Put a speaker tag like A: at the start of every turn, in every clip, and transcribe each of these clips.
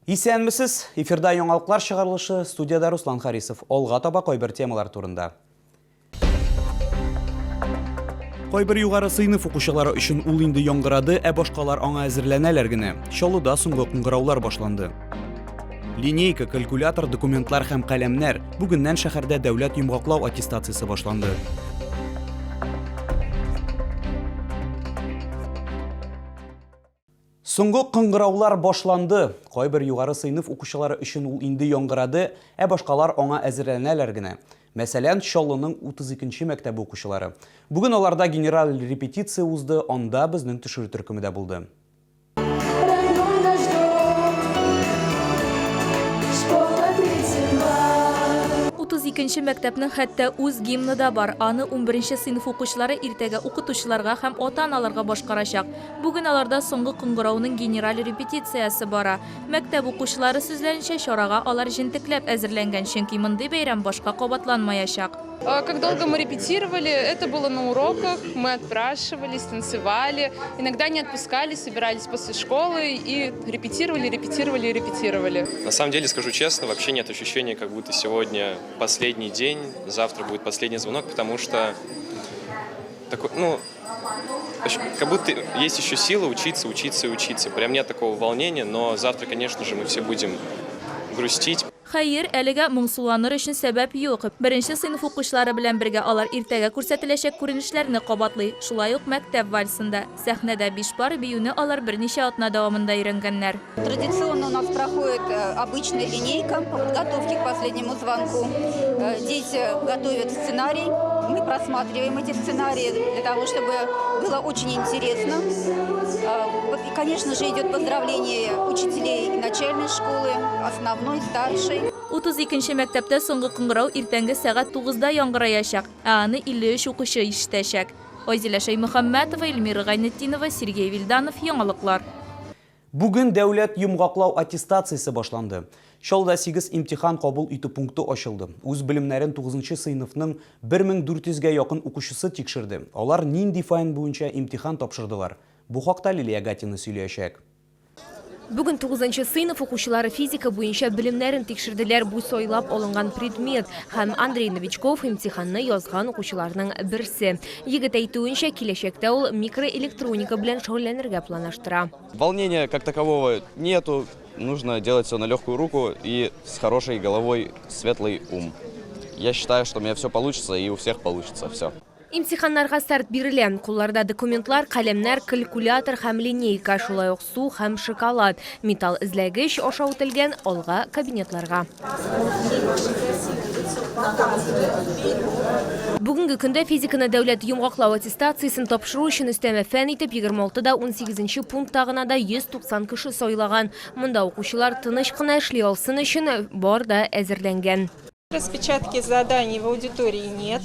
A: Исәнмесез! Эфирда яңалыклар чыгарылышы, студиядә Руслан Харисов. Алга таба кайбер темалар турында. Кайбер югары сыйныф укучылары өчен ул инде яңгырады, ә башкалар аңа әзерләнәләр генә. Чаллыда соңгы кыңгыраулар башланды. Линейка, калькулятор, документлар һәм каләмнәр. Бүгеннән шәһәрдә дәүләт йомгаклау аттестациясе башланды. Соңгы кыңгыраулар башланды. Кайбер югары сыйныф укучылары өчен ул инде яңгырады, ә башкалар аңа әзерләнәләр генә. Мәсәлән, Чаллының 32 нче мәктәбе укучылары. Бүген аларда генераль репетиция узды, анда безнең төшерү төркеме дә булды.
B: 32 нче мәктәпнең хәтта үз гимны да бар. Аны унберенче сыйныф укучылары иртәгә укытучыларга һәм ата-аналарга башкарачак. Бүген аларда соңгы кыңгырауның генераль репетициясе бара. Мәктәп укучылары сүзләренчә, чарага алар җентекләп әзерләнгән, чөнки мондый бәйрәм башка кабатланмаячак.
C: Как долго мы репетировали, это было на уроках, мы отпрашивались, танцевали, иногда не отпускали, собирались после школы и репетировали, репетировали, репетировали.
D: На самом деле, скажу честно, вообще нет ощущения, как будто сегодня последний день, завтра будет последний звонок, потому что такой, ну, как будто есть еще сила учиться, учиться и учиться. Прям нет такого волнения, но завтра, конечно же, мы все будем грустить.
B: Хәер, әлегә моңсуланыр өчен сәбәп юк. Беренче сыйныф укучылары белән бергә алар иртәгә күрсәтеләчәк күренешләрне кабатлый, шулай ук мәктәп вальсын да. Сәхнәдә биш пар биюне алар берничә атна дәвамында өйрәнгәннәр.
E: Традиционно у нас проходит обычная линейка по подготовке к последнему звонку. Дети готовят сценарий, мы просматриваем эти сценарии для того, чтобы было очень интересно. И, конечно же, идет поздравление учителей начальной школы, основной, старшей.
B: 32 нче мәктәптә соңгы кыңгырау иртәнге сәгать тугызда яңгыраячак, ә аны 53 укучы ишетәчәк. Айзилә Шәймөхәммәтова, Эльмира Гайнетдинова, Сергей Вильданов, Яңалыклар.
A: Бүген дәүләт йомгаклау аттестациясе башланды. Чаллыда сигез имтихан кабул итү пункты ачылды. Үз белемнәрен тугызынчы сыйныфның 1400 гә якын укучысы тикшерде. Алар нинди фән буенча имтихан тапшырдылар? Бу хакта Лилия Гатина сөйләячәк.
F: Бүген тугызынчы сыйныф укучылары физика буенча белемнәрен тикшерделәр. Бу сайлап алынган предмет. Һәм Андрей Новичков имтиханны язган укучыларның берсе. Егет әйтүенчә, киләчәктә ул микроэлектроника белән шөгыльләнергә планлаштыра.
D: Волнения как такового нету, нужно делать все на легкую руку и с хорошей головой, светлый ум. Я считаю, что у меня все получится и у всех получится все.
F: Имтиханнарга старт бирелә. Кулларда документлар, каләмнәр, калькулятор һәм линейка, шулай ук су һәм шоколад. Металл эзләгеч аша үтелгән, алга кабинетларга. Бүгенге көндә физиканы дәүләт йомгаклау аттестациясен тапшыру өчен өстәмә фән итеп 26 да 18 нче пунктта гына да 190 кеше сайлаган. Монда укучылар тыныч кына эшли алсын өчен бар да әзерләнгән.
C: Распечатки заданий в аудитории нет.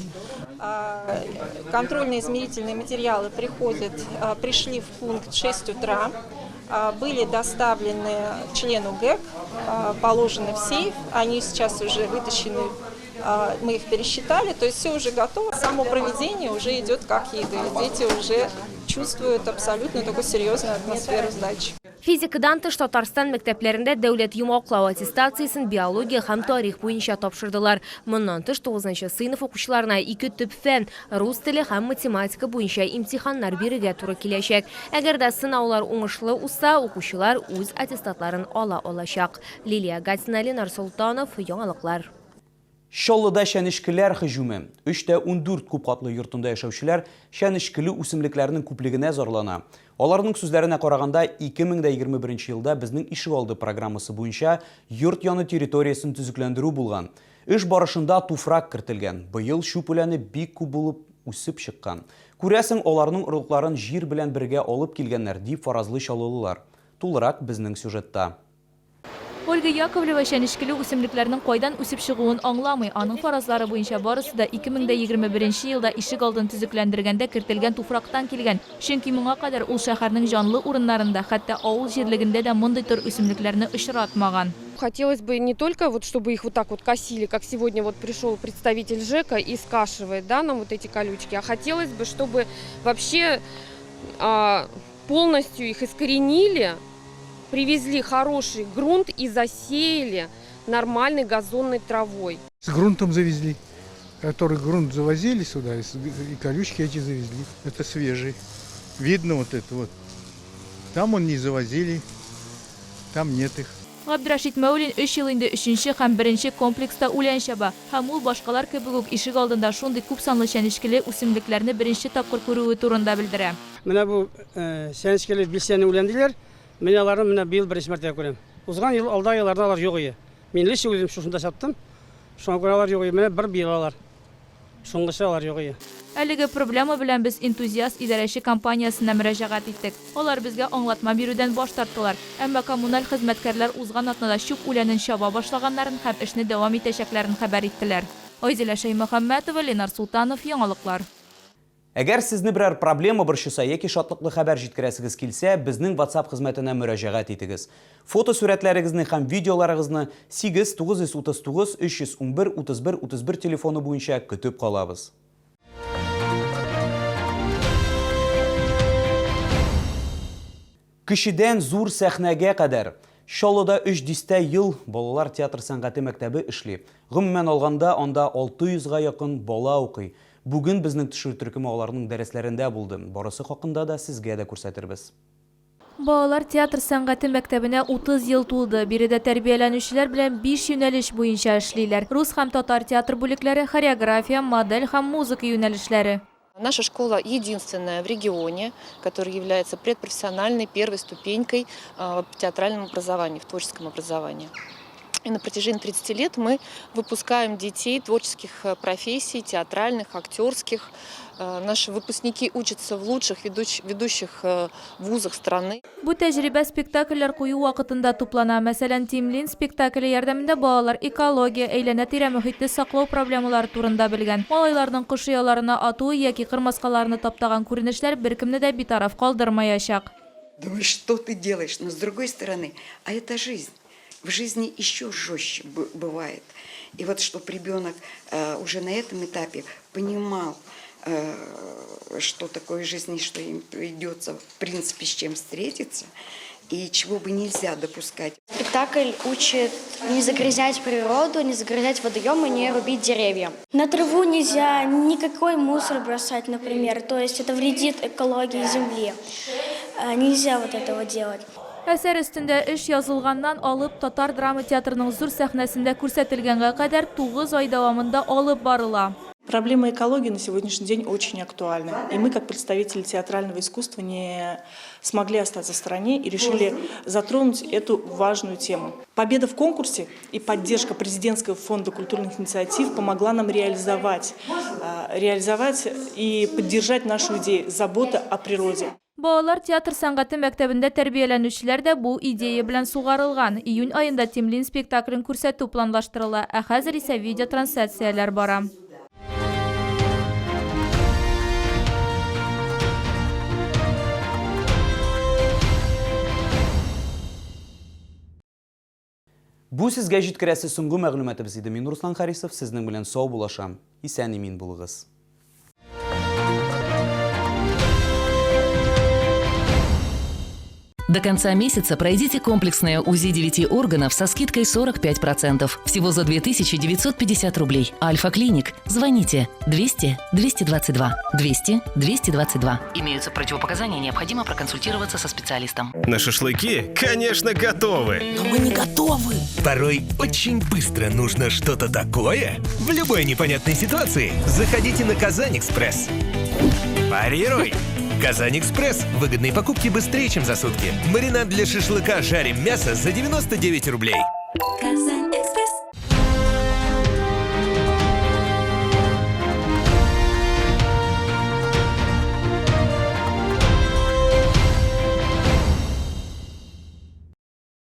C: Контрольно-измерительные материалы приходят, пришли в пункт в 6 утра, были доставлены члену ГЭК, положены в сейф, они сейчас уже вытащены, мы их пересчитали, то есть все уже готово. Само проведение уже идет как ЕГЭ, дети уже чувствуют абсолютно такую серьезную атмосферу сдачи.
F: Физикадан тыш, Татарстан мәктәпләрендә дәүләт йомгаклау аттестациясен биология һәм тарих буенча тапшырдылар. Моннан тыш, тугызынчы сыйныф укучыларына ике төп фән, рус теле һәм математика буенча имтиханнар бирергә туры киләчәк. Әгәр дә сынаулар уңышлы узса, укучылар үз аттестатларын ала алачак. Лилия Гатина, Ленар Солтанов, Яңалыклар.
A: Чаллыда чәнечкеләр һөҗүме. Өч тә 14 күпкатлы йортында яшәүчеләр чәнечкеле үсемлекләрнең күплегенә зарлана. Аларның сүзләренә караганда, 2021 елда Безнең ишегалды программасы буенча йорт яны территориясен төзекләндерү булган. Эш барышында туфрак кертелгән. Быел чүп үләне бик күп булып үсеп чыккан. Күрәсең, аларның орлыкларын җир белән бергә алып килгәннәр, дип фаразлый чаллылылар. Тулырак безнең сюжетта.
B: Ольга Яковлева чәнечкеле үсемлекләрнең кайдан үсеп чыгуын аңламый. Аның фаразлары буенча барысы да 2021 елда ишек алдын төзекләндергәндә кертелгән туфрактан килгән. Чөнки моңа кадәр ул шәһәрнең җанлы урыннарында, хәтта авыл җирлегендә дә мондый төр үсемлекләрне очратмаган.
C: Хотелось бы не только вот чтобы их вот так вот косили, как сегодня вот пришел представитель ЖЭКа и скашивает, да, нам вот эти колючки, а хотелось бы, чтобы вообще полностью их искоренили.
G: Привезли хороший грунт и засеяли нормальной газонной травой.
H: С грунтом завезли, который грунт завозили сюда, и колючки эти завезли. Это свежий. Видно вот это вот. Там он не завозили, там нет их.
B: Габдрәшит Мәүлин өч ел инде өченче һәм беренче комплекста үлән чаба. Һәм ул башкалар кебек үк ишек алдында шундый күпсанлы чәнечкеле үсемлекләрне беренче тапкыр күрүе турында белдерә.
I: Менә бу чәнечкеле билчәне үлән диләр. Мин аларны менә быел беренче мәртәбә күрәм. Узган ел, алдагы елларда алар юк иде. Мин лично үзем шушында чаптым. Шуңа күрә алар юк иде. Менә бер быел алар. Соңгысы алар юк иде.
B: Әлеге проблема белән без Энтузиаст идарәче компаниясенә мөрәҗәгать иттек. Алар безгә аңлатма бирүдән баш тарттылар. Әмма коммуналь хезмәткәрләр узган атнада чүп үләнен чаба башлаганнарын һәм эшне дәвам итәчәкләрен хәбәр иттеләр. Айзилә Шәймөхәммәтова, Ленар Солтанов, Яңалыклар.
A: Әгәр сезне берәр проблема борчыса яки шатлыклы хәбәр җиткерәсегез килсә, безнең WhatsApp хезмәтенә мөрәҗәгать итегез. Фотосурәтләрегезне һәм видеоларыгызны 8 939 311 31 31 телефоны буенча көтеп калабыз. Кечедән зур сәхнәгә кадәр. Чаллыда өч дистә ел балалар театр сәнгате мәктәбе эшли. Гомумән алганда, анда 600 га якын бала укый. Бүген безнең төшерү төркеме аларның дәресләрендә булды. Барысы хакында да сезгә дә күрсәтербез.
B: Балалар театр сәнгате мәктәбенә 30 ел тулды. Биредә тәрбияләнүчеләр белән биш юнәлеш буенча эшлиләр, рус һәм татар театр бүлекләре, хореография, модель һәм музыка юнәлешләре.
C: Наша школа единственная в регионе, которая является предпрофессиональной первой ступенькой в театральном образовании, в творческом образовании. И на протяжении 30 лет мы выпускаем детей творческих профессий, театральных, актерских. Наши выпускники учатся в лучших ведущих вузах страны.
B: Бу тәҗрибә спектакльләр кую вакытында туплана. Мәсәлән, Тимлин спектакле ярдәмендә балалар экология, әйләнә-тирә мохитне саклау проблемалары турында белгән. Малайларның кош ояларына атуы яки кырмыскаларны таптаган күренешләр беркемне дә битараф калдырмаячак.
J: Думаешь, что ты делаешь? Но с другой стороны, а это жизнь. В жизни еще жестче бывает. И вот чтоб ребенок уже на этом этапе понимал, что такое жизнь и что им придется, в принципе, с чем встретиться, и чего бы нельзя допускать.
K: Спектакль учит не загрязнять природу, не загрязнять водоемы, не рубить деревья. На траву нельзя никакой мусор бросать, например, то есть это вредит экологии Земли. Нельзя вот этого делать.
B: Әсәр өстендә эш язылганнан алып Татар драма театрының зур сәхнәсендә күрсәтелгәнгә кадәр тугыз ай дәвамында алып барыла.
L: Проблема экологии на сегодняшний день очень актуальна. И мы, как представители театрального искусства, не смогли остаться в стороне и решили затронуть эту важную тему. Победа в конкурсе и поддержка Президентского фонда культурных инициатив помогла нам реализовать, реализовать и поддержать нашу идею забота о природе.
B: Балалар театр сәнгате мәктәбендә тәрбияләнүчеләр дә бу идея белән сугарылган. Июнь аенда Тимлин спектаклен күрсәтү планлаштырыла, ә хәзер исә видеотрансляцияләр бара.
A: Бу сезгә җиткерәсе соңгы мәгълүматыбыз иде. Мин Руслан Харисов, сезнең белән сау булашам. Исән-имин булыгыз.
M: До конца месяца пройдите комплексное УЗИ 9 органов со скидкой 45%. Всего за 2950 рублей. Альфа-клиник. Звоните 200 222 200 222. Имеются противопоказания, необходимо проконсультироваться со специалистом.
N: На шашлыки, конечно, готовы.
O: Но мы не готовы.
N: Порой очень быстро нужно что-то такое. В любой непонятной ситуации заходите на Казань-Экспресс. Парируй! Казань-Экспресс. Выгодные покупки быстрее, чем за сутки. Маринад для шашлыка «Жарим мясо» за 99 рублей.
P: Казань.